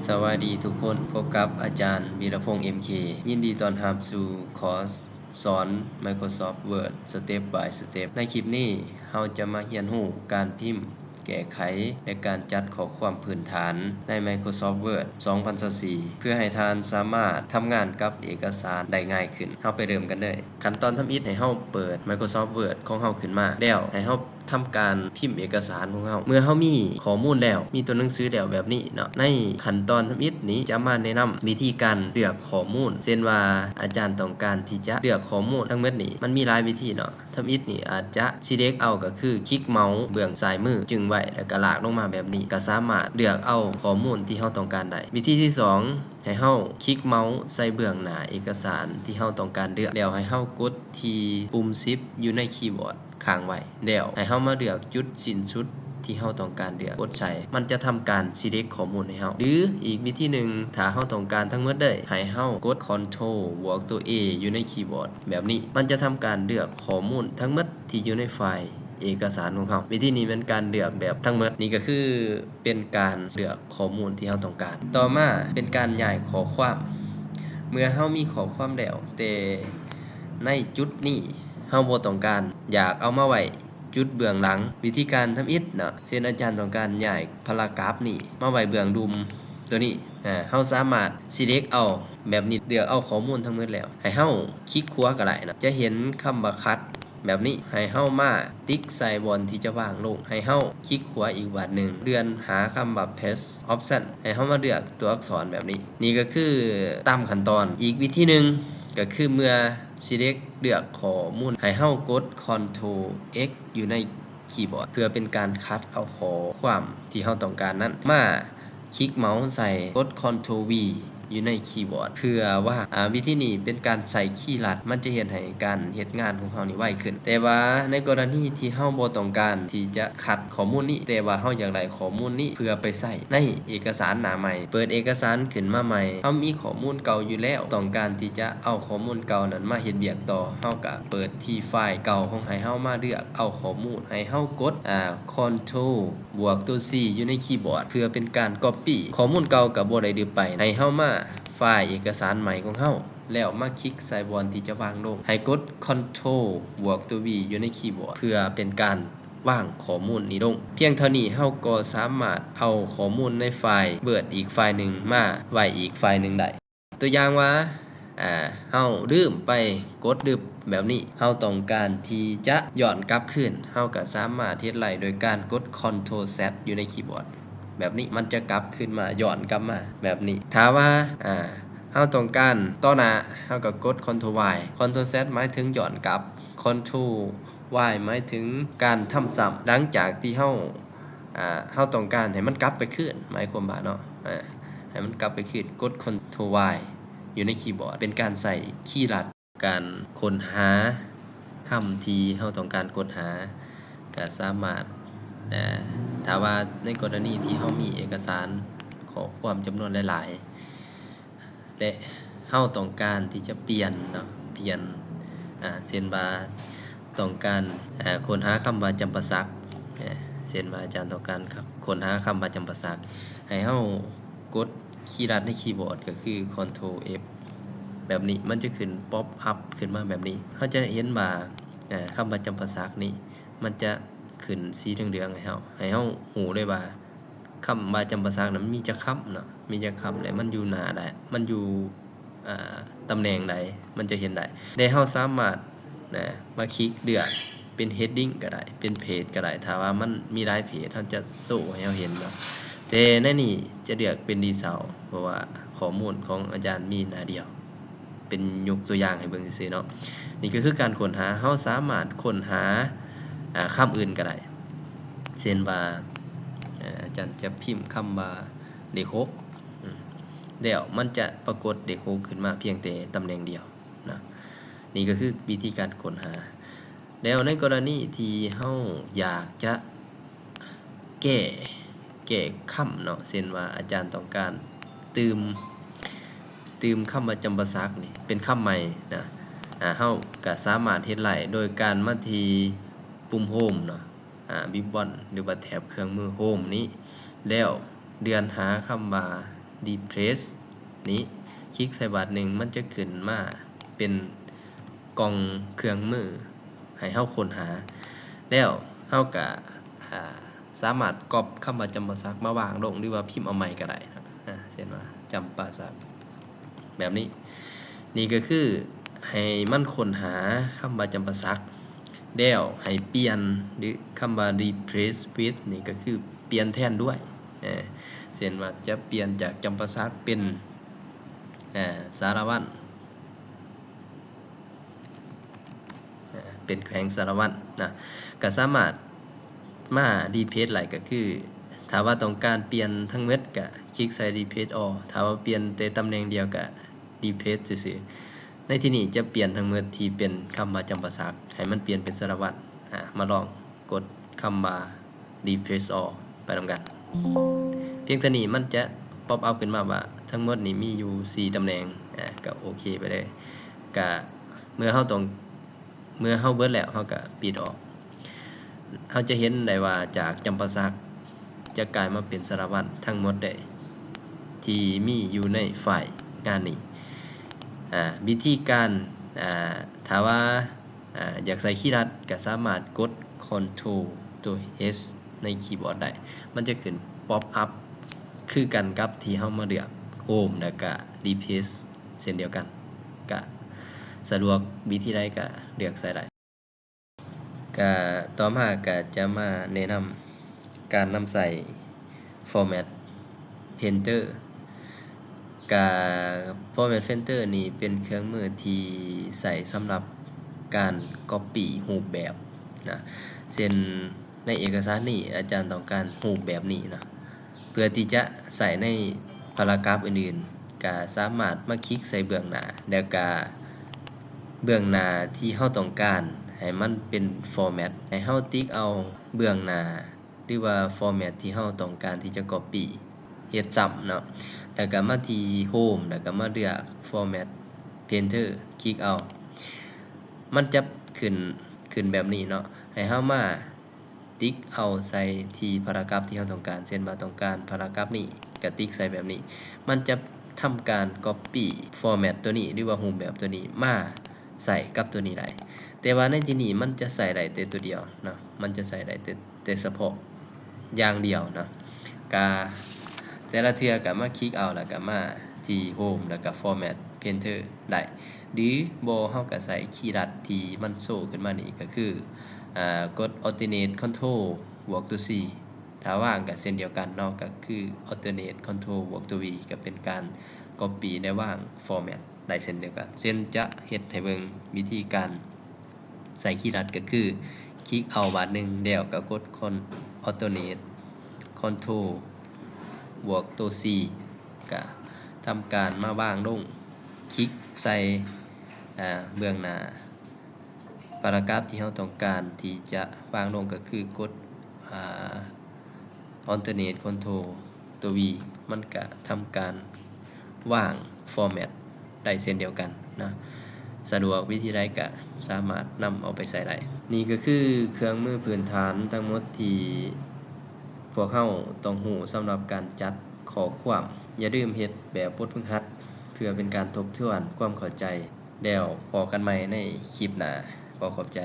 ສະບາຍດີທຸກຄົນ, ພົບກັບອາຈານ ວີລະພົງ ເອັມເຄ ຍິນດີຕ້ອນຮັບສູ່ຄອສສອນ Microsoft Word Step by Step. ໃນຄລິບນີ້ເຮົາຈະມາຮຽນຮູ້ການພິມ, ແກ້ໄຂ ແລະ ການຈັດຂໍ້ຄວາມພື້ນຖານໃນ Microsoft Word ສອງພັນຊາວສີ່ ເພື່ອໃຫ້ທ່ານສາມາດທຳງານກັບເອກະສານໄດ້ງ່າຍຂຶ້ນ. ເຮົາໄປເລີ່ມກັນເລີຍ. ຂັ້ນຕອນທຳອິດ, ໃຫ້ເຮົາເປີດ Microsoft Word ຂອງເຮົາຂຶ້ນມາ ແລ້ວໃຫ້ເຮົາ ທຳການພິມເອກະສານຂອງເຮົາ. ເມື່ອເຮົາມີຂໍ້ມູນແລ້ວ, ມີຕົວໜັງສືແລ້ວແບບນີ້ເນາະ, ໃນຂັ້ນຕອນທຳອິດນີ້ຈະມາແນະນຳວິທີການເລືອກຂໍ້ມູນ, ເຊັ່ນວ່າອາຈານຕ້ອງການທີ່ຈະເລືອກຂໍ້ມູນທັງໝົດນີ້, ມັນມີຫຼາຍວິທີເນາະ. ທຳອິດນີ້ອາດຈະ select ເອົາ, ກໍຄືຄລິກເມົາສ໌ເບື້ອງຊ້າຍມື ຈຶງໄວ້ ແລ້ວກໍລາກລົງມາແບບນີ້, ກໍສາມາດເລືອກເອົາຂໍ້ມູນທີ່ເຮົາຕ້ອງການໄດ້. ວິທີທີສອງ, ໃຫ້ເຮົາຄລິກເມົາສ໌ໃສ່ເບື້ອງໜ້າເອກະສານທີ່ເຮົາຕ້ອງການເລືອກ, ແລ້ວໃຫ້ເຮົາກົດທີ່ປຸ່ມ Shift ຢູ່ໃນຄີບອດ ຄ້າງໄວ້ ແລ້ວໃຫ້ເຮົາມາເລືອກຈຸດສິ້ນສຸດທີ່ເຮົາຕ້ອງການເລືອກ, ກົດໃສ່ ມັນຈະທຳການ select ຂໍ້ມູນໃຫ້ເຮົາ. ຫຼື ອີກວິທີໜຶ່ງ, ຖ້າເຮົາຕ້ອງການທັງໝົດເລີຍ, ໃຫ້ເຮົາກົດ Ctrl ບວກຕົວ A ຢູ່ໃນຄີບອດແບບນີ້, ມັນຈະທຳການເລືອກຂໍ້ມູນທັງໝົດທີ່ຢູ່ໃນໄຟລ໌ເອກະສານຂອງເຮົາ. ວິທີນີ້ແມ່ນການເລືອກແບບທັງໝົດ, ນີ້ກໍຄືເປັນການເລືອກຂໍ້ມູນທີ່ເຮົາຕ້ອງການ. ຕໍ່ມາເປັນການຍ້າຍຂໍ້ຄວາມ. ເມື່ອເຮົາມີຂໍ້ຄວາມແລ້ວ, ແຕ່ໃນຈຸດນີ້ເຮົາບໍ່ຕ້ອງການ, ຢາກເອົາມາໄວ້ ຈຸດເບື້ອງຫຼັງ. ວິທີການທຳອິດເນາະ, ເຊັ່ນອາຈານຕ້ອງການຍ້າຍພາຣາກຣາຟນີ້ມາໄວ້ເບື້ອງລຸ່ມຕົວນີ້, ອາ ເຮົາສາມາດ select ເອົາແບບນີ້, ເລືອກເອົາຂໍ້ມູນທັງໝົດແລ້ວ, ໃຫ້ເຮົາຄລິກຂວາກໍໄດ້ເນາະ, ຈະເຫັນຄຳວ່າ Cut ແບບນີ້. ໃຫ້ເຮົາມາຕິກໃສ່ບ່ອນທີ່ຈະວາງລົງ, ໃຫ້ເຮົາຄລິກຂວາອີກບາດໜຶ່ງ, ເລື່ອນຫາຄຳວ່າ Paste Option, ໃຫ້ເຮົາມາເລືອກຕົວອັກສອນແບບນີ້. ນີ້ກໍຄືຕາມຂັ້ນຕອນ. ອີກວິທີໜຶ່ງກໍຄືເມື່ອ select ເລືອກຂໍ້ມູນ, ໃຫ້ເຮົາກົດ Ctrl X ຢູ່ໃນຄີບອດ ເພື່ອເປັນການຄັດເອົາຂໍ້ຄວາມທີ່ເຮົາຕ້ອງການນັ້ນມາ, ຄລິກເມົາສ໌ໃສ່ ກົດ Ctrl V ຢູ່ໃນຄີບອດ ເພື່ອວ່າ ອາ ວິທີນີ້ເປັນການໃສ່ຄີລັດ, ມັນຈະເຮັດໃຫ້ການເຮັດງານຂອງເຮົານີ້ໄວຂຶ້ນ. ແຕ່ວ່າໃນກໍລະນີທີ່ເຮົາບໍ່ຕ້ອງການທີ່ຈະຄັດຂໍ້ມູນນີ້, ແຕ່ວ່າເຮົາຢາກໄດ້ຂໍ້ມູນນີ້ເພື່ອໄປໃຊ້ໃນເອກະສານໜ້າໃໝ່, ເປີດເອກະສານຂຶ້ນມາໃໝ່, ເຮົາມີຂໍ້ມູນເກົ່າຢູ່ແລ້ວ, ຕ້ອງການທີ່ຈະເອົາຂໍ້ມູນເກົ່ານັ້ນມາເຮັດວຽກຕໍ່, ເຮົາກະເປີດທີ່ໄຟລ໌ເກົ່າຂອງໃຫ້ເຮົາມາເລືອກເອົາຂໍ້ມູນ, ໃຫ້ເຮົາກົດ ອາ Ctrl ບວກຕົວ C ຢູ່ໃນຄີບອດ ເພື່ອເປັນການ Copy. ຂໍ້ມູນເກົ່າກໍບໍ່ໄດ້ລຶບໄປ, ໃຫ້ເຮົາມາໄຟລ໌ເອກະສານໃໝ່ຂອງເຮົາ ແລ້ວມາຄລິກໃສ່ບ່ອນທີ່ຈະວາງລົງ, ໃຫ້ກົດ Ctrl ບວກຕົວ V ຢູ່ໃນຄີບອດ ເພື່ອເປັນການວາງຂໍ້ມູນນີ້ລົງ. ພຽງເທົ່ານີ້ເຮົາກໍສາມາດເອົາຂໍ້ມູນໃນໄຟລ໌ Word ອີກໄຟລ໌ໜຶ່ງມາໄວ້ອີກໄຟລ໌ໜຶ່ງໄດ້. ຕົວຢ່າງວ່າ ອາ ເຮົາລືມໄປກົດດຶບແບບນີ້, ເຮົາຕ້ອງການທີ່ຈະຍ້ອນກັບຄືນ, ເຮົາກໍສາມາດເຮັດໄດ້ໂດຍການກົດ Ctrl Z ຢູ່ໃນຄີບອດແບບນີ້, ມັນຈະກັບຄືນມາ, ຍ້ອນກັບມາແບບນີ້. ຖ້າວ່າ ອາ ເຮົາຕ້ອງການຕໍ່ໜ້າ, ເຮົາກໍກົດ Ctrl Y. Ctrl Z ໝາຍເຖິງຍ້ອນກັບ, Ctrl Y ໝາຍເຖິງການທຳຊ້ຳ. ຫຼັງຈາກທີ່ເຮົາ ອາ ເຮົາຕ້ອງການໃຫ້ມັນກັບໄປຄືນ, ໝາຍຄວາມວ່າເນາະ, ອາ ໃຫ້ມັນກັບໄປຄືນ, ກົດ Ctrl Y ຢູ່ໃນຄີບອດ ເປັນການໃຊ້ຄີລັດ. ການຄົ້ນຫາຄຳທີ່ເຮົາຕ້ອງການຄົ້ນຫາ ກະສາມາດ ອາ ຖ້າວ່າໃນກໍລະນີທີ່ເຮົາມີເອກະສານຂໍ້ຄວາມຈຳນວນຫຼາຍໆ ແລະ ເຮົາຕ້ອງການທີ່ຈະປ່ຽນເນາະ, ປ່ຽນ ອາ ເຊັ່ນວ່າຕ້ອງການ ອາ ຄົ້ນຫາຄຳວ່າຈຳປາສັກ, ເຊັ່ນວ່າອາຈານຕ້ອງການຄົ້ນຫາຄຳວ່າຈຳປາສັກ, ໃຫ້ເຮົາກົດຄີລັດໃນຄີບອດ ກໍຄື Ctrl F ແບບນີ້, ມັນຈະຂຶ້ນ pop up ຂຶ້ນມາແບບນີ້. ເຮົາຈະເຫັນວ່າ ອາ ຄຳວ່າຈຳປາສັກນີ້ ມັນຈະຂຶ້ນສີເຫຼືອງໆໃຫ້ເຮົາ, ໃຫ້ເຮົາຮູ້ເລີຍວ່າ ຄຳວ່າຈຳປາສັກນັ້ນມີຈັກຄຳເນາະ, ມີຈັກຄຳ ແລະ ມັນຢູ່ໜ້າໃດ, ມັນຢູ່ ອາ ຕຳແໜ່ງໃດ, ມັນຈະເຫັນໄດ້. ແລະ ເຮົາສາມາດນະ ມາຄລິກເລືອກເປັນ heading ກໍໄດ້, ເປັນ page ກໍໄດ້, ຖ້າວ່າມັນມີຫຼາຍ page ເຮົາຈະໂຊໃຫ້ເຮົາເຫັນເນາະ. ແຕ່ໃນນີ້ຈະເລືອກເປັນ result ເພາະວ່າຂໍ້ມູນຂອງອາຈານມີໜ້າດຽວ. ເປັນຍົກຕົວຢ່າງໃຫ້ເບິ່ງຊື່ໆເນາະ. ນີ້ກໍຄືການຄົ້ນຫາ, ເຮົາສາມາດຄົ້ນຫາ ອາ ຄຳອື່ນກໍໄດ້, ເຊັ່ນວ່າ ອາ ອາຈານຈະພິມຄຳວ່າເລກຫົກ ອາ ແລ້ວມັນຈະປາກົດເລກຫົກຂຶ້ນມາພຽງແຕ່ຕຳແໜ່ງດຽວນະ. ນີ້ກໍຄືວິທີການຄົ້ນຫາ. ແລ້ວໃນກໍລະນີທີ່ເຮົາຢາກຈະ ແກ້ ແກ້ຄຳເນາະ, ເຊັ່ນວ່າອາຈານຕ້ອງການຕື່ມ ຕື່ມຄຳວ່າຈຳປາສັກນີ້ເປັນຄຳໃໝ່ນະ, ອາ ເຮົາກະສາມາດເຮັດໄດ້ໂດຍການມາທີ່ປຸ່ມ Home ເນາະ, ອາ Ribbon ຫຼືວ່າແຖບເຄື່ອງມື Home ນີ້, ແລ້ວເລື່ອນຫາຄຳວ່າ Replace ນີ້ ຄລິກໃສ່ບາດໜຶ່ງ ມັນຈະຂຶ້ນມາເປັນກ່ອງເຄື່ອງມືໃຫ້ເຮົາຄົ້ນຫາ ແລ້ວເຮົາກະ ອາ ສາມາດກັອບຄຳວ່າຈຳປາສັກມາວາງລົງ ຫຼືວ່າພິມເອົາໃໝ່ກໍໄດ້ນະ ອາ ເຊັ່ນວ່າ ຈຳປາສັກ ແບບນີ້ ນີ້ກໍຄືໃຫ້ມັນຄົ້ນຫາຄຳວ່າຈຳປາສັກ ແລ້ວໃຫ້ປ່ຽນ ຫຼື ຄຳວ່າ replace with ນີ້ກໍຄືປ່ຽນແທນດ້ວຍ ເອີ ເຊັ່ນວ່າຈະປ່ຽນຈາກຈຳປາສັກເປັນ ເອີ ສາລະວັນ ເປັນແຂວງສາລະວັນນະ ກໍສາມາດມາ replace ໄດ້ ກໍຄືຖ້າວ່າຕ້ອງການປ່ຽນທັງໝົດກໍຄລິກໃສ່ replace all ຖ້າວ່າປ່ຽນແຕ່ຕຳແໜ່ງດຽວກໍ replace ຊື່ໆ ໃນທີ່ນີ້ຈະປ່ຽນທັງໝົດທີ່ເປັນຄຳວ່າຈຳປາສັກ ໃຫ້ມັນປ່ຽນເປັນສາລະວັນ ອາ ມາລອງກົດຄຳວ່າ replace all ໄປນຳກັນ ພຽງເທົ່ານີ້ມັນຈະ pop up ຂຶ້ນມາວ່າທັງໝົດນີ້ມີຢູ່ສີ່ຕຳແໜ່ງ ອາ ກໍໂອເຄໄປເລີຍ ກະເມື່ອເຮົາຕ້ອງ ເມື່ອເຮົາເບິດແລ້ວ ເຮົາກະປິດອອກ ເຮົາຈະເຫັນໄດ້ວ່າຈາກຈຳປາສັກຈະກາຍມາເປັນສາລະວັນທັງໝົດເລີຍ ທີ່ມີຢູ່ໃນໄຟລ໌ງານນີ້ ອາ ວິທີການ ອາ ຖ້າວ່າ ອາ ຢາກໃສ່ຄີລັດ ກໍສາມາດກົດ Ctrl ຕົວ H ໃນຄີບອດໄດ້ ມັນຈະຂຶ້ນ pop up ຄືກັນກັບທີ່ເຮົາມາເລືອກ Home ແລ້ວກະ Replace ເຊັ່ນດຽວກັນ ກະສະດວກວິທີໃດກະເລືອກໃສ່ໄດ້. ກະຕໍ່ມາກະຈະມາແນະນຳການນຳໃຊ້ Format Painter ກະ Format Painter ນີ້ເປັນເຄື່ອງມືທີ່ໃຊ້ສຳລັບການ copy ຮູບແບບນະ ເຊັ່ນ ໃນເອກະສານນີ້ອາຈານຕ້ອງການຮູບແບບນີ້ນະ ເພື່ອທີ່ຈະໃຊ້ໃນ paragraph ອື່ນໆ ກະສາມາດມາຄລິກໃສ່ເບື້ອງໜ້າ ແລ້ວກະເບື້ອງໜ້າທີ່ເຮົາຕ້ອງການໃຫ້ມັນເປັນ format ໃຫ້ເຮົາຕິກເອົາເບື້ອງໜ້າ ຫຼືວ່າ format ທີ່ເຮົາຕ້ອງການທີ່ຈະ copy ເຮັດຊ້ຳເນາະ ແລ້ວກະມາທີ່ Home ແລ້ວກະມາເລືອກ Format Painter ຄລິກເອົາ ມັນຈະຂຶ້ນ ຂຶ້ນແບບນີ້ເນາະ ໃຫ້ເຮົາມາ ຕິກເອົາໃສ່ທີ່ paragraph ທີ່ເຮົາຕ້ອງການ ເຊັ່ນວ່າຕ້ອງການ paragraph ນີ້ ກະຕິກໃສ່ແບບນີ້ ມັນຈະທຳການ copy format ຕົວນີ້ ຫຼືວ່າຮູບແບບຕົວນີ້ມາໃສ່ກັບຕົວນີ້ໄດ້ ແຕ່ວ່າໃນທີ່ນີ້ມັນຈະໃຊ້ໄດ້ແຕ່ຕົວດຽວເນາະ ມັນຈະໃຊ້ໄດ້ແຕ່ ແຕ່ສະເພາະຢ່າງດຽວເນາະ ກະແຕ່ລະເທື່ອກະມາຄລິກເອົາ ແລ້ວກະມາທີ່ Home ແລ້ວກະ Format Painter ໄດ້ ຫຼືບໍ່ເຮົາກະໃຊ້ຄີລັດທີ່ມັນໂຊຂຶ້ນມານີ້ ກະຄື ອາ ກົດ Alternate Control ບວກຕົວ C ຖ້າວາງກະເຊັ່ນດຽວກັນເນາະ ກະຄື Alternate Control ບວກຕົວ V ກະເປັນການ copy ແລະວາງ format ໄດ້ເຊັ່ນດຽວກັນ ເຊັ່ນຈະເຮັດໃຫ້ເບິ່ງວິທີການໃຊ້ຄີລັດ ກະຄືຄລິກເອົາບາດໜຶ່ງ ແລ້ວກະກົດ Con- Alternate Control ບວກຕົວ C ກະທຳການມາວາງລົງ ຄລິກໃສ່ ອາ ເບື້ອງໜ້າ paragraph ທີ່ເຮົາຕ້ອງການທີ່ຈະວາງລົງ ກະຄືກົດ ອາ Alternate Control ຕົວ V ມັນກະທຳການວາງ format ໄດ້ເຊັ່ນດຽວກັນເນາະ ສະດວກວິທີໃດກະສາມາດນຳເອົາໄປໃຊ້ໄດ້. ນີ້ກະຄືເຄື່ອງມືພື້ນຖານທັງໝົດທີ່ພວກເຮົາຕ້ອງຮູ້ສຳລັບການຈັດຂໍ້ຄວາມ. ຢ່າລືມເຮັດແບບບົດຝຶກຫັດ ເພື່ອເປັນການທົບທວນຄວາມເຂົ້າໃຈ. ແລ້ວພໍ້ກັນໃໝ່ໃນຄລິບໜ້າ. ຂໍຂອບໃຈ.